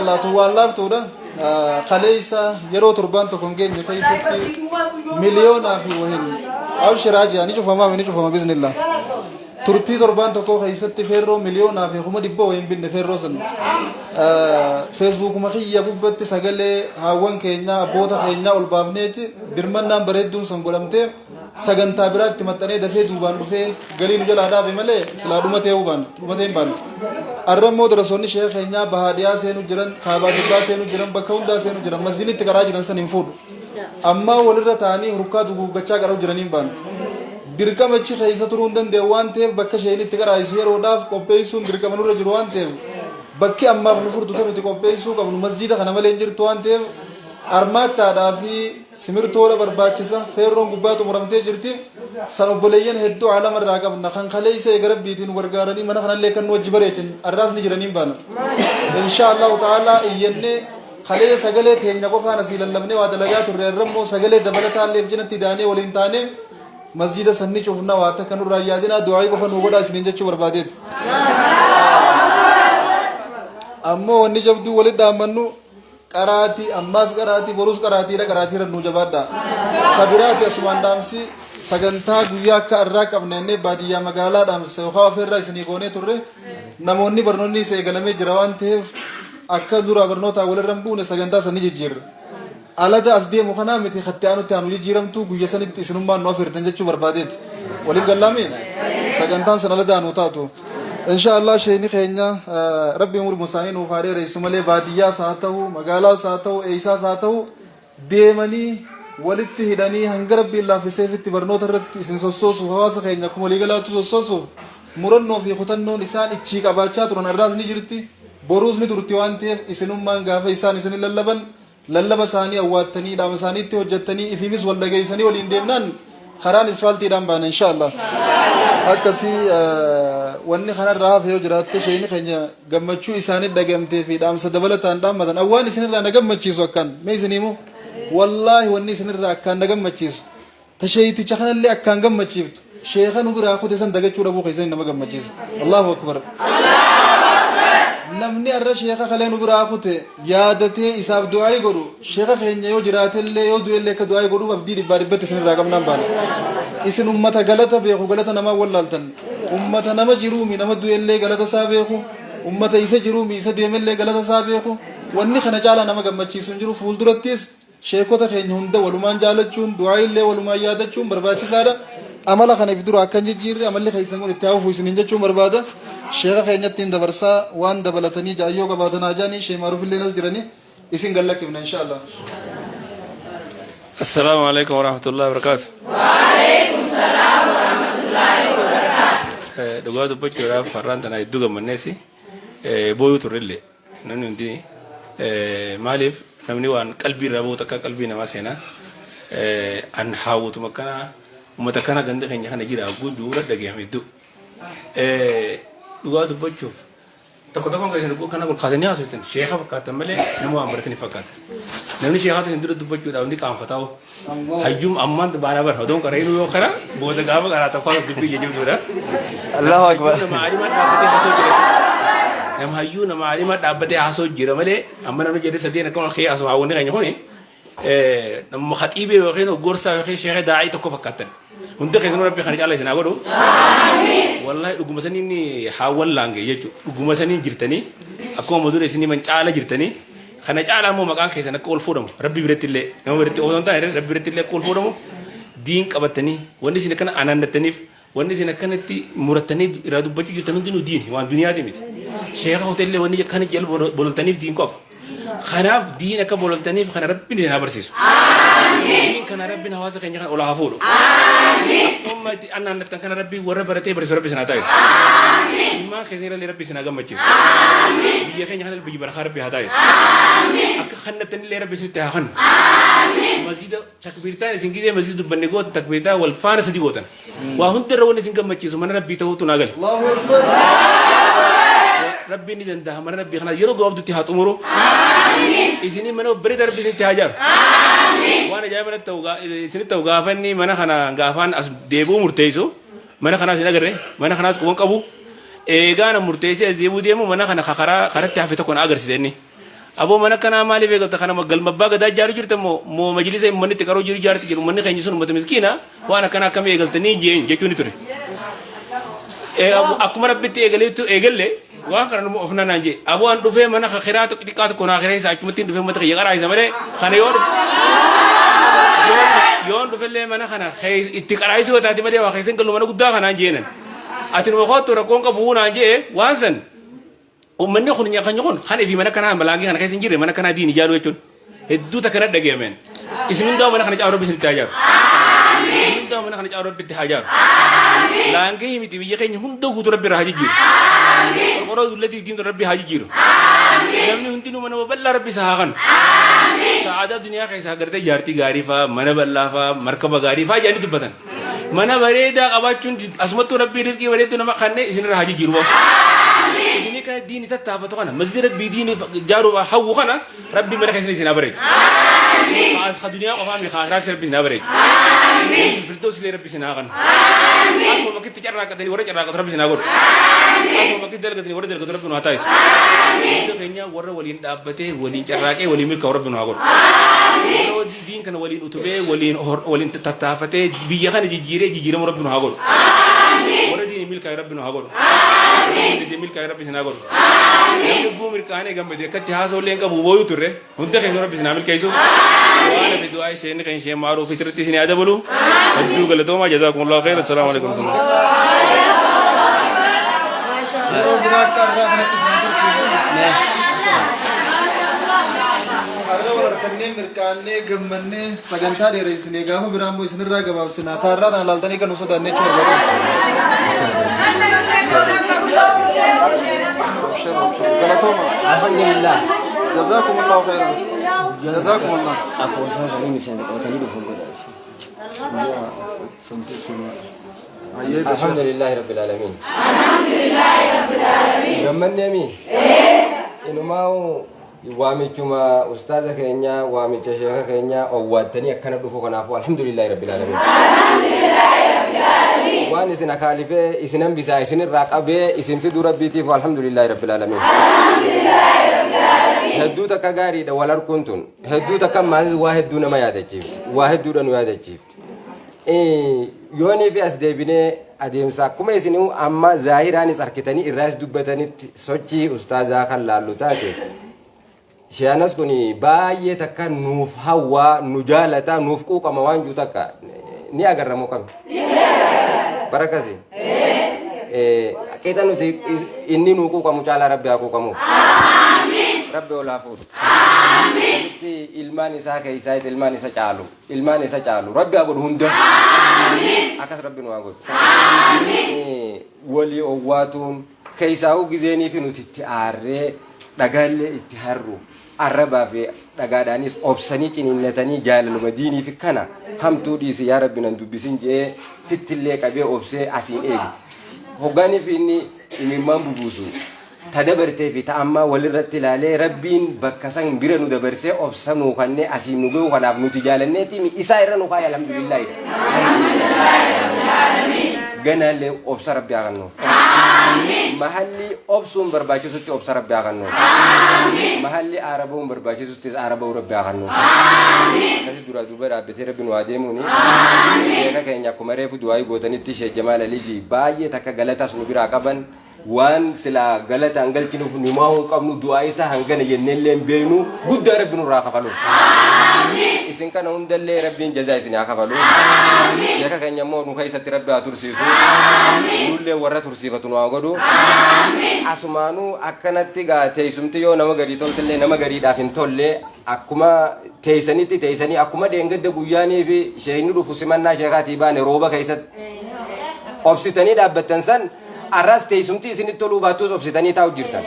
Laatu waan laaftuudha. Kaleessa yeroo torbaan tokko hin geenye keessatti miliyoonaa fi wahin abshiraa ji'a ni cufamaa ni cufama biznillah. Turtii torbaan tokko keessatti feerroo miliyoonaa fi 100,000 wahin binne feerroo san. Feesbuukuma kiyya gubbatti sagalee haawwan keenyaa abboota keenyaa ol baafneeti dirmannaan bareedduun san godhamtee sagantaa biraa itti maxxanee dafee duubaan dhufee galii nu jalaa dhaabe malee silaa dhumatee hubaan dhumatee hin baanne. Arra immoo darasoonni sheekha keenyaa bahaa dhiyaa seenu jiran, kaabaa kibbaa seenu jiran, bakka hundaa seenu jiran, masjiidni itti qaraa jiran san hin fuudhu. Ammaa walirra ta'anii hurkaa duguuggachaa qara'u jiranii hin baanne. Dirqama achi keessa turuu hin danda'u waan ta'eef bakka sheekni itti qaraa'isu yeroodhaaf qopheessuun dirqama nurra jiru waan ta'eef bakki ammaaf nu furtu tan nuti qopheessuu qabnu masjiida kana malee hin jirtu waan ta'eef armaattaadhaa fi Simirtoodha barbaachisa. Feerroon gubbaa xumuramtee jirti. San obboleeyyan hedduu aalama irraa qabna. Kan kaleessa eega Rabbiitiin nu gargaaranii mana kanallee kan nu wajji bareechan arraas ni jiraniin baana. Insha Allahu ta'ala iyyannee kalee sagalee teenya qofaan asii lallabnee waa dalagaa turre irra immoo sagalee dabalataallee cinatti daanee waliin taanee masjida san ni cufna waa takka nurraa hin yaadinaa du'aayii qofa nuu godhaa isiniin jechuu barbaadeeti. Ammoo wanni jabduu walitti dhaammannu Qaraatii, ammaas qaraatii, boruus qaraatiidha, qaraatii irra nuu jabaadhaa. Ta biraati asumaan dhaamsi sagantaa guyyaa akka arraa qabna jennee baadiyyaa magaalaa dhaamsa yookaan ofirraa isinii goonee turre namoonni barnoonni isa eegalamee jira waan ta'eef akka duraa barnootaa walirra hin buune sagantaa san ni jijjiirra. Alada as deemu kanaa miti katti aanutti aanu jijjiiramtu guyya sanitti isinummaan nu afeertan jechuu barbaadeeti. Waliif gallaami? Sagantaan san alada aanu taatu. Insha Allah sheeyni keenya Rabbi umuruma isaanii nuuf haa dheeressu malee baadiyyaas haa ta'u magaalaas haa ta'u eeysaas haa ta'u deemanii walitti hidhanii hanga Rabbiin laaffiseefitti barnoota irratti isin sossoosuuf hawaasa keenya akkuma waliigalaatti sossoosuuf murannoo fi kutannoon isaan ichii qabaachaa turan har'aas ni jirti boruus ni turti waan ta'eef isinummaan gaafa isaan isin lallaban Lallaba isaanii awwaattanii, dhaamsa isaaniitti hojjattanii, ifiifis wal dhageessanii waliin deemnaan karaan isfaaltiidhaan baana insha Allah. Akkasii wanni kanarraa hafe yoo jiraatte sheeyni keenya gammachuu isaanii dhagamtee fi dhaamsa dabalataan dhaammatan. Awwaan isinirraa na gammachiisu akkaan mee isin himu wallaahi wanni isinirraa akkaan na gammachiisu Ta sheeyticha kanallee akkaan gammachiiftu sheekha nu biraa kute san dagachuu dhabuu keessanii nama gammachiisa. Allahu akbar. Namni arra sheekha kalee nu biraa kute yaadatee isaaf du'aayii godhu sheekha keenya yoo jiraatellee yoo du'ellee akka du'aayii godhuuf abdii dhibbaa dhibbatti isinirraa qabnaan baana. Isin ummata galata beeku galata namaa wallaaltan. Ummata nama jiruumi nama du'ellee galata isaa beeku. Ummata isa jiruumi isa deemellee galata isaa beeku. Wanni kana caalaa nama gammachiisu hin jiru fuuldurattis Sheekota keenya hunda walumaan jaalachuun, du'aa'iillee walumaan yaadachuun barbaachisaadha. Amala kana if dura akka hin jijjiirre amalli keessan kun itti haa fufu isiniin jechuun barbaada. Sheeka keenyattiin dabarsaa waan dabalatanii jaayyoo qabaatan haa jaanii Sheek Maaruufilleen as jiranii isin gad lakkifna inshaallah. Assalaamu alaikum warahmatullahi wabarakatuh. Dhugaa dubbachuudhaaf har'aan tana hedduu gammanneesi booyuu turrellee. Namni hundi maaliif namni waan qalbii irraa bahu takka qalbii namaa seenaa an haawwatuma akkanaa uummata akkanaa ganda keenya kana jira guutuu dhagahame hedduu. Dhugaa dubbachuuf tokko tokkoon keessan dhukkuu kana ol kaasanii haasoftan sheeka fakkaatan malee nama waan baratanii fakkaatan. Namni sheekaatu isin dura dubbachuudhaaf ni qaanfataa'u. Hayyuum ammaan baanaa bara odoon qara'inuu yoo kara booda gaafa qaraa tokko haasoftu dubbii ija jabduudha. Allahu Akbar. Nama alimaa dhaabbatee haasoo jira. Nama hayyuu nama alimaa dhaabbatee haasoo jira malee amma namni jedhee sadeen akkuma kee haasoo haawwanni keenya kuni nama khaxiibee yookiin gorsaa yookiin sheekee daa'ii tokko fakkaatan. Hunda keessanuu rabbi kana caalaa isin haa godhu. Wallahi dhuguma saniin haawwan laange jechuudha. Dhuguma saniin jirtanii akkuma dura isin himan caala jirtanii kana caalaa immoo maqaan keessan akka ol fuudhamu rabbi biratti illee nama biratti osoo hin taane rabbi biratti illee akka ol fuudhamu diin qabattanii wanni isin akkana anaannattaniif wanni isin akkanatti murattanii irraa dubbachuu jirtan hundinuu diini waan duniyaati miti. Sheeka hoteellee wanni akkana jala bololtaniif diin qofa. Kanaaf diin akka bololtaniif kana rabbiin isin haa barsiisu. Diin kana rabbiin hawaasa keenya kana ol haa fuudhu. Akkuma itti annaannattan kana rabbiin warra baratee barsiisu rabbi isin haa taasisu. Ilmaan keessan irrallee rabbi isin haa gammachiisu. Biyya keenya kana biyya barakaa rabbi haa taasisu. Akka kannattanillee rabbi isinitti haa kannu. Masjida takbiirtaan isin gizee masjida dubbanne gootan takbiirtaa wal faana sadi gootan. Waa hundarra wanni isin gammachiisu mana rabbii ta'uutu naa gale. Rabbiin ni danda'a mana rabbii kana yeroo gabaabdutti haa xumuru. Isinii mana bareedaa rabbi isinitti haa ijaaru. Waan ajaa'iba natti ta'u isinitti ta'u gaafa inni mana kana gaafaan as deebi'uu murteessu mana kanaas hin agarre mana kanaas quban qabu eegaa na murteessee as deebi'uu deemu mana kana karaa karatti hafe tokko na agarsiise inni. Aboo mana kanaa maaliif eegalta kana galma abbaa gadaa ijaaru jirta moo moo majlisa ummanni itti qaroo jiru ijaarti jedhu ummanni keenya sun ummata miskiina waan akkanaa akkamii eegaltanii jeen jechuun ni ture. Akkuma rabbitti eegaleetu eegalle waan kana numa of nanaan jee aboo an dhufee mana kiraa tokko xiqqaa tokko naa kireessa achumatti dhufee ummata kiyya qaraayisa malee kana yoo yoon dhufellee mana kana itti qaraayisuu yoo taate malee waa keessa hin galu mana guddaa kanaan jeenan. Ati numa koottu rakkoon qabu naan jee waan san Ummanni kun keenya kun kan ifii mana kanaa malaangii kana keessa hin jirre mana kanaa diin ijaaruu jechuun hedduu takka na dhagayameen. Isin hundaa mana kana caalu rabbi isinitti haa ijaaru. Isin hundaa mana kana caalu rabbi itti haa ijaaru. Laangii miti biyya keenya hunda guutuu rabbi irraa haa jijjiiru. Qorqorroo dullatii diimtuu rabbi haa jijjiiru. Namni hundinuu mana babal'aa rabbi isa haa kanu. Sa'aadaa duniyaa keessaa gartee jaartii gaarii faa mana bal'aa faa markaba gaarii faa jedhanii dubbatan. Mana bareedaa qabaachuun asumattuu rabbii rizqii bareedduu nama kannee isinirra haa jijjiiru. Isinii kana diini tattaafatu kana masjida rabbii diini jaaruuf hawwu kana rabbii mana keessan isin haa bareechu. Ka duniyaa qofaa mi ka akiraatti rabbi isin haa bareechu. Firdoos illee rabbi isin haa kanu. Asuma bakkitti carraaqatanii warra carraaqatu rabbi isin haa godhu. Asuma bakkitti dalgatanii warra dalgatu rabbi nu haa taasisu. Hunda keenya warra waliin dhaabbatee waliin carraaqee waliin milkaa'u rabbi nu haa godhu. Warra diin kana waliin utubee waliin waliin tattaafatee biyya kana jijjiiree jijjiiramu rabbi nu haa godhu. Warra diin milkaa'e rabbi nu haa godhu. Warra diin milkaa'e rabbi isin haa godhu. Namni guu mirkaanee gammade akkatti haasoo illee hin qabu booyuu turre hunda keessan rabbi isin haa milkeessu. Waan hafe du'aa isheen kan isheen maaruu fi irratti isin haa dabalu. Hedduu galatoomaa jazaakumullahu khairan. Assalaamu alaikum. Yeroo biraa akka har'aa kanatti isin tursiisu. Har'a wal harkannee mirqaannee gammannee sagantaa dheeressinee gaafa biraa immoo isinirraa gabaabsinaa taarraa tana laaltanii kan nu sodaanne jechuudha barbaadu. Galatooma. Alhamdulillah. Jazakumullahu khairan. Jazakumullah. Afooshaa isaanii miseensa qabatanii dhufan godha. Ayyee gashaa. Alhamdulillahi rabbil alamin. Gammannee mi? Inumaa Waamichuma ustaaza keenyaa, waamicha sheeka keenyaa owwaattanii akkana dhufu kanaafuu alhamdulillaahi rabbil aalamiin. Waan isin akaalifee isin hambisaa isin irraa qabee isin fiduu rabbiitiif alhamdulillaahi rabbil aalamiin. Hedduu takka gaariidha wal arkuun tun. Hedduu takka maasis waa hedduu nama yaadachiifti. Waa hedduudha nu yaadachiifti. Yoonii fi as deebinee adeemsa akkuma isin amma zaahiraanis arkitanii irraas dubbatanitti sochii ustaazaa kan laallu taate Shiyaanas kun baay'ee takka nuuf hawwaa nu jaalata nuuf quuqama waan jiru takka ni agarra moo kami? Barakasi. Qixa nuti inni nuu quuqamu caalaa rabbi haa quuqamuuf. Rabbi ol haa fuudhu. Asitti ilmaan isaa keessaayis ilmaan isa caalu. Ilmaan isa caalu. Rabbi haa godhu hunda. Akkas rabbi nu haa godhu. Walii owwaatuun keessaa'uu gizeenii fi nuti itti aarree dhagaallee itti harru arrabaa fi dhagaadhaanis obsanii ciniinnatanii jaalaluma diinii fi kana hamtuu dhiisi yaa rabbi nan dubbisin je'ee fittillee qabee obsee asiin eegi. Hoggaanii fi inni imimmaan bubuusu ta dabartee fi ta ammaa walirratti ilaalee rabbiin bakka san bira nu dabarsee obsa nuu kannee asiin nu gahu kanaaf nuti jaalanneeti isaa irra nu kaa'e alhamdulillaahi. Ganaallee obsa rabbi haa kennuuf. Mahalli obsuun barbaachisutti obsa rabbi haa kennuuf. Mahalli aara ba'uun barbaachisuttis aara ba'uu rabbi haa kennuuf. Akkasi duraa duuba dhaabbatee rabbi nu haa deemuuni. Sheeka keenya akkuma reefu du'aayii gootanitti Sheek Jamaal Aliiji baay'ee takka galatas nu biraa qaban. Waan silaa galataan galchinuuf numaa hin qabnu du'aa isaa hangana jenneellee hin beeknu guddaa rabbi nurraa kafalu. Isin kana hundallee rabbiin jazaa isin haa kafalu. Sheeka keenya immoo nu keessatti rabbi haa tursiisu. Nullee warra tursiifatu nu haa godhu. Asumaanuu akkanatti gaa teessumti yoo nama garii toltellee nama gariidhaaf hin tolle akkuma teessanitti teessanii akkuma dheengadda guyyaanii fi sheekni dhufu simannaa sheekaatii baane rooba keessatti obsitanii dhaabbattan san Arraas teessumti isinitti toluu baattus obsitanii taa'u jirtan.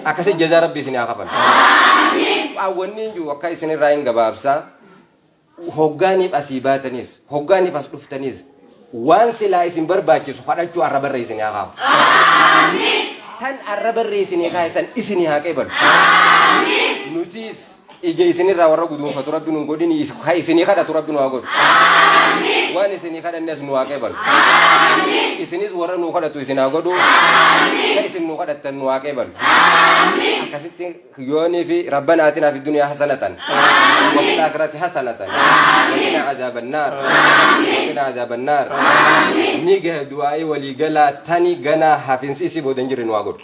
Akkasi jazaa rabbi isin haa kafalu. Wanni hin jiru akka isinirraa hin gabaabsa. Hoggaaniif asii baatanis, hoggaaniif as dhuftanis waan silaa isin barbaachisu kadhachuu arra barra isin haa kaa'u. Tan arra barra isin kaa'e san isin haa qeebalu. Nutis Ija isinirraa warra guduunfatu Rabbi nun godhin, ka isinii kadhatu Rabbi nu haa godhu. Waan isinii kadhannes nu haa qeebalu. Isinis warra nuu kadhatu isin haa godhu. Ka isin nuu kadhattan nu haa qeebalu. Akkasitti yoonii fi rabbana atinaa fi duniyaa hasanatan wa fil aakhirati hasanatan wa qinaa azaaban naar wa qinaa azaaban naar ni gahe du'aa'ii walii galaa tani ganaa hafinsi isii booda hin jirre nu haa godhu.